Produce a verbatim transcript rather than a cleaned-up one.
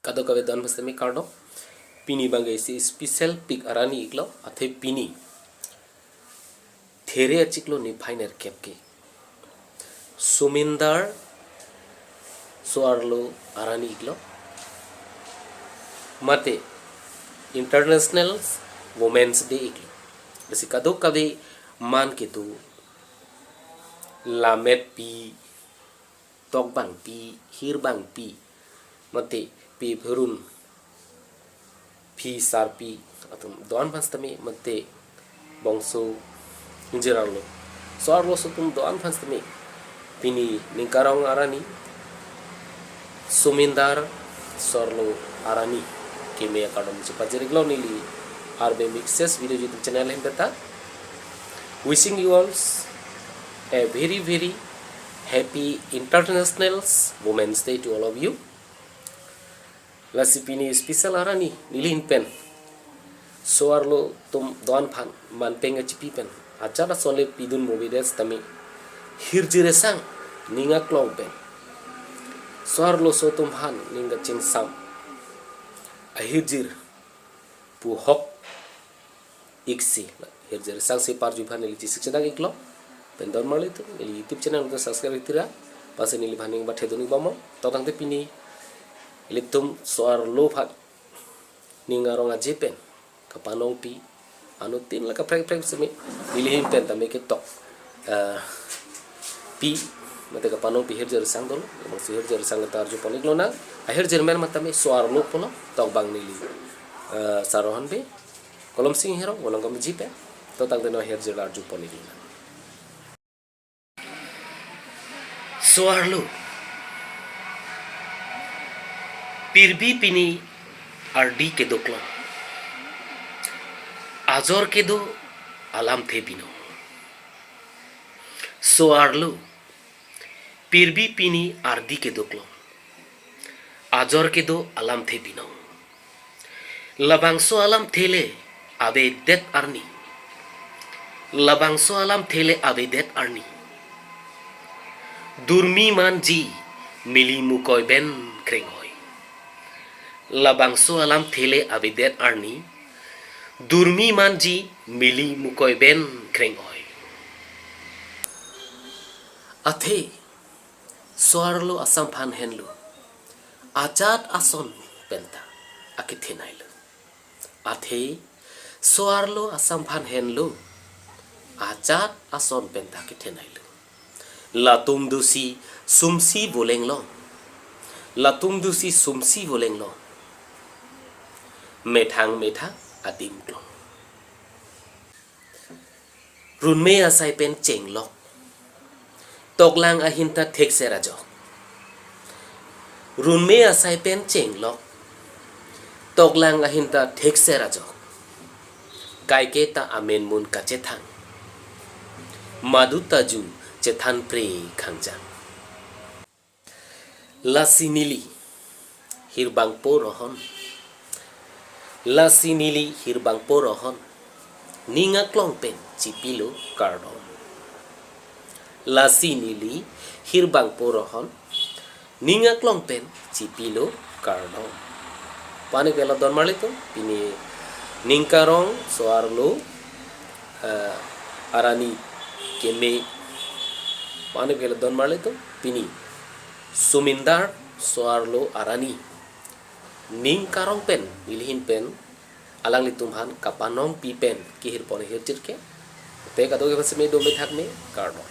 Kadokave don pastame kardom. Pini abangke isi special pik arani iklo, athe pini There achiklo niphai nerkep ke Sumindar so-arlo arani iklo, mate International Women's Day iklo. Lasi kadokave man kedo, lammet pi, tok bangpi, hir bangpi, mate pi phurun, pi sarpi atum do-an aphan sitame, mate bongso ingjir arlo so-arlo so atum do-an aphan sitame, pini Ningkarong arani, Sumindar so-arlo arani keme akardom chepajir iklo neli R B Mixes Video YouTube channel ahin penta. Wishing you all a very, very happy International Women's Day to all of you. Lasi pini special arani neli ahin pen so-arlo atum do-an aphan manpeng kachipi pen, ajat ason le pidun movides tame, hirjir asang ning aklong pen so-arlo so atum aphan ning kachingsam ahirjir pu ahok iksi, hirjir asangsi parju aphan neli chesik chedang iklo. Pen don marli atum, neli YouTube channel atum subscribe iktira, pasi neliphan ning bathedun ikbomlo. To tangte pini ilitum so-arlo aphan ning arong aje pen kapanongpi, anuttin la kaprek kaprek sitame, neli ahin pen tame ketok, eh, pi, mate kapanongpi hirjir asang dolo, bangso hirjir asang ta arjupon iklonang. Ahirjir amen matame so-arlo pulo, tok bang neli, eh, Sarohon Bey, Kolom Sing Hero, Wolong Komiji pen. To tangte non hirjir arjupon iklonang. So-arlo, pirbi pini ardi kedoklong, ajor kedo alamthe binong. So-arlo, pirbi pini ardi kedoklong, ajor kedo alamthe binong. Labangso alamthe le avedet arni. Labangso alamthe le avedet arni. Durmi manji mili mukoi ben krengoi. Labangso alamthe le avedet arni. Durmi manji mili mukoi ben krengoi. Athe so-arlo asamphan henlo, ajat ason penta akethenei lo. Athe so-arlo asamphan henlo, ajat ason penta akethenei lo. Latum dosi sumsi voleng long. Latum dosi sumsi voleng long. Methang methang adim klong. Runme asai pen chenglok, toklang ahin ta thekser ajok. Runme asai pen chenglok, toklang ahin ta thekser ajok. Kaike ta amen mun kachethang. Madu taju chethan pre khangjang. Lasi neli hirbangpo Rohon. Lasi neli hirbangpo Rohon. Ning aklong pen chipilo kardom. Lasi neli hirbangpo Rohon. Ning aklong pen chipilo kardom. Panik velo don marli atum, pini Ningkarong so-arlo, eh, arani keme. Panik velo don marli atum, pini Sumindar so-arlo arani Ningkarong pen, neli ahin pen, alanglitum aphan kapanongpi pen kehirpon ahirjir ke. Te kadokave seme do methak me, kardom.